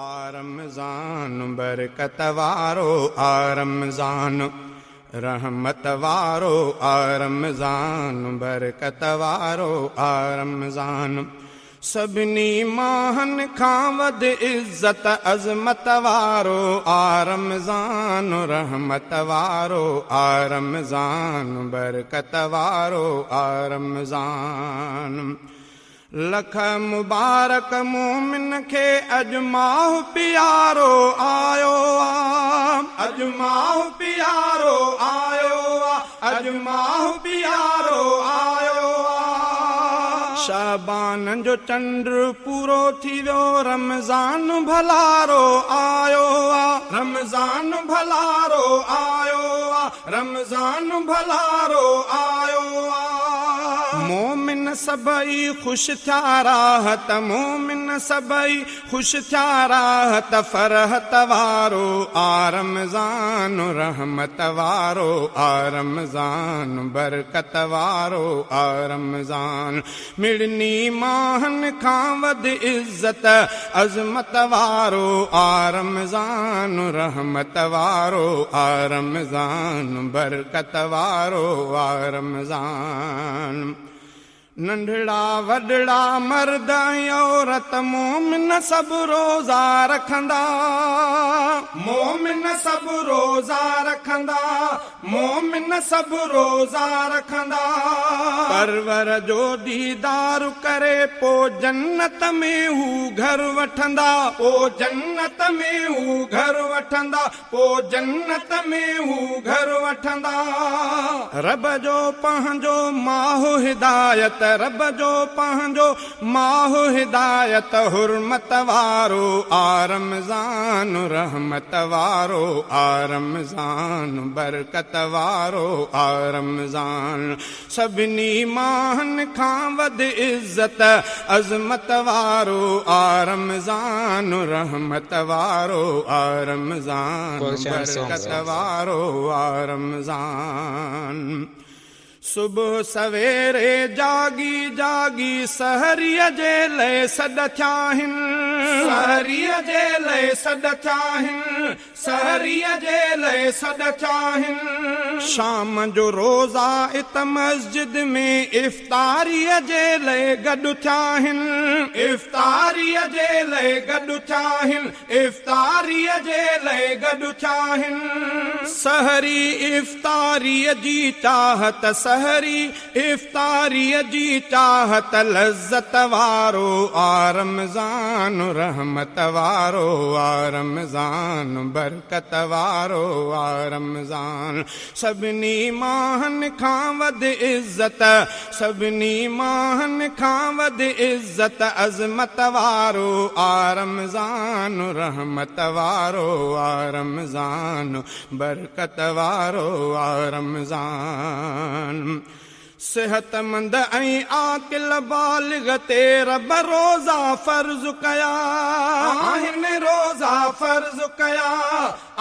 آ رمضان برڪت وارو آ رمضان رحمت وارو آ رمضان برڪت وارو آ رمضان سڀني ماهن کان وڌ عزت عظمت وارو آ رمضان رحمت وارو آ رمضان برڪت وارو آ رمضان لک مبارڪ مومن کي اڄ ماهه پيارو آيو آ اڄ ماهه پيارو آيو آ اڄ ماهه پيارو آيو آ شعبان جو چنڊ پورو ٿي ويو رمضان ڀلارو آيو آ رمضان ڀلارو آيو آ رمضان ڀلارو آيو آ. مومن سڀئي خوش ٿيا راحت مومن سڀئي خوش ٿيا راحت فرحت وارو آ رمضان رحمت وارو آ رمضان برڪت وارو آ رمضان مڙني ماهن کان وڌ عزت عظمت وارو آ رمضان رحمت وارو آ رمضان برڪت وارو آ رمضان ننڍڙا وڏڙا مرد ۽ عورت مومن سڀ روزا رکندا مومن سڀ روزا رکندا مومن سڀ روزا رکندا. پرور جو ديدار ڪري پو جنت ۾ هو گهر وٺندا. پو جنت ۾ هو گهر وٺندا پو جنت ۾ هو گهر وٺندا. رب جو پنهنجو ماهه هدايت رب جو پنهنجو ماهه هدايت حرمت وارو آ رمضان رحمت وارو آ رمضان برڪت وارو آ رمضان سڀني ماهن کان وڌ عزت عظمت وارو آ رمضان رحمت وارو آ رمضان برڪت وارو آ رمضان صبح سويري جاڳي جاڳي سحريء جي لئه سڏ ٿيا آهن. سحريء جي لئه سڏ ٿيا آهن. سحريء جي لئه سڏ ٿيا آهن. شام جو روزا ات مسجد ۾ افطاريء جي لئه گڏ ٿيا آهن. افطاريء جي لئه گڏ ٿيا آهن. افطاريء جي لئه گڏ ٿيا آهن. سحري افطاريء جي چاهت سحري افطاريء جي چاهت لذت وارو آ رمضان رحمت وارو آ رمضان برڪت وارو آ رمضان سڀني ماهن کان وڌ عزت سڀني ماهن کان وڌ عزت عظمت وارو آ رمضان رحمت وارو آ رمضان برڪت وارو آ رمضان صحتمند ۽ عاقل بالغ تي رب روزا فرض ڪيا آهن روزا فرض ڪيا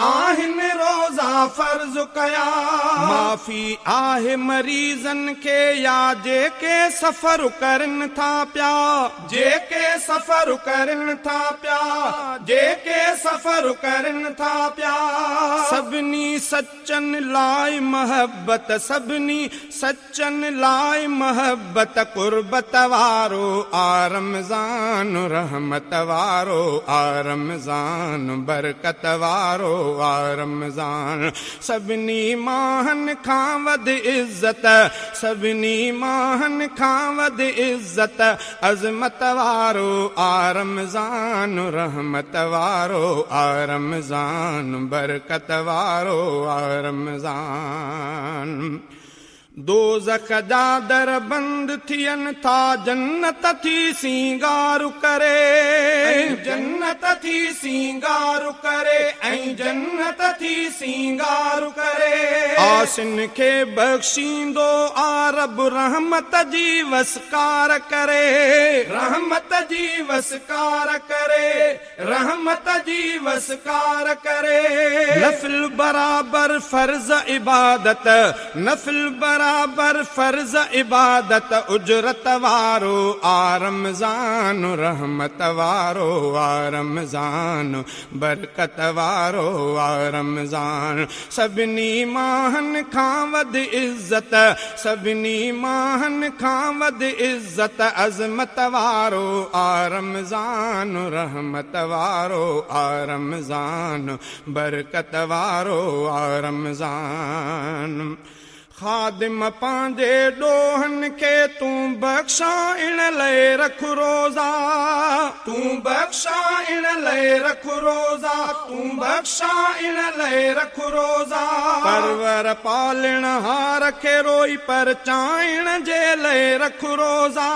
آهن روزا فرض ڪيا. معافي آهي مريضن کي يا جيڪي سفر ڪرن ٿا پيا. جيڪي سفر ڪرن ٿا پيا جيڪي سفر ڪرن ٿا پيا. سڀني سچن لاء محبت سڀني سچن لاء محبت قربت وارو آ رمضان رحمت وارو آ رمضان برڪت وارو آ رمضان سڀني ماهن کان وڌ عزت سڀني ماهن کان وڌ عزت عظمت وارو آ رمضان رحمت وارو آ رمضان برڪت وارو آ رمضان دوزخ جا در بند ٿين ٿا جنت ٿي سينگار ڪري. ۽ جنت ٿي سينگار ڪري ۽ جنت ٿي سينگار ڪري. آسن کي بخشيندو آ رب رحمت جي وسڪار ڪري. رحمت جي وسڪار ڪري رحمت جي وسڪار ڪري. نفل برابر فرض عبادت نفل برابر فرض عبادت اجرت وارو آ رمضان رحمت وارو آ. رمضان برڪت وارو آ رمضان. سڀني ماهن کان وڌ عزت، سڀني ماهن کان وڌ عزت عظمت وارو آ رمضان، رحمت وارو آ رمضان، برڪت وارو آ رمضان. خادم پنهنجي ڏوهن کي تون بخشائڻ لاءِ رک روزا، تون بخشائڻ لاءِ رک روزا، تون بخشائڻ لاءِ رک روزا. پرور پالڻ هار کي روئي پرچائڻ جي لاءِ رک روزا،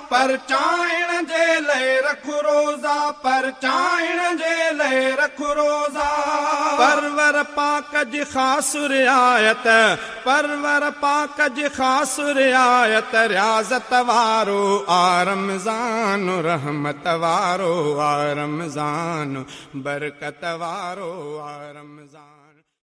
پرچائڻ جي لاءِ رک روزا، پرچائڻ جي لاءِ رک روزا. پرور پاڪ جي خاص رعايت، پرور پاڪ جي خاص رعايت رياضت وارو آ رمضان، رحمت وارو آ رمضان، برڪت وارو آ.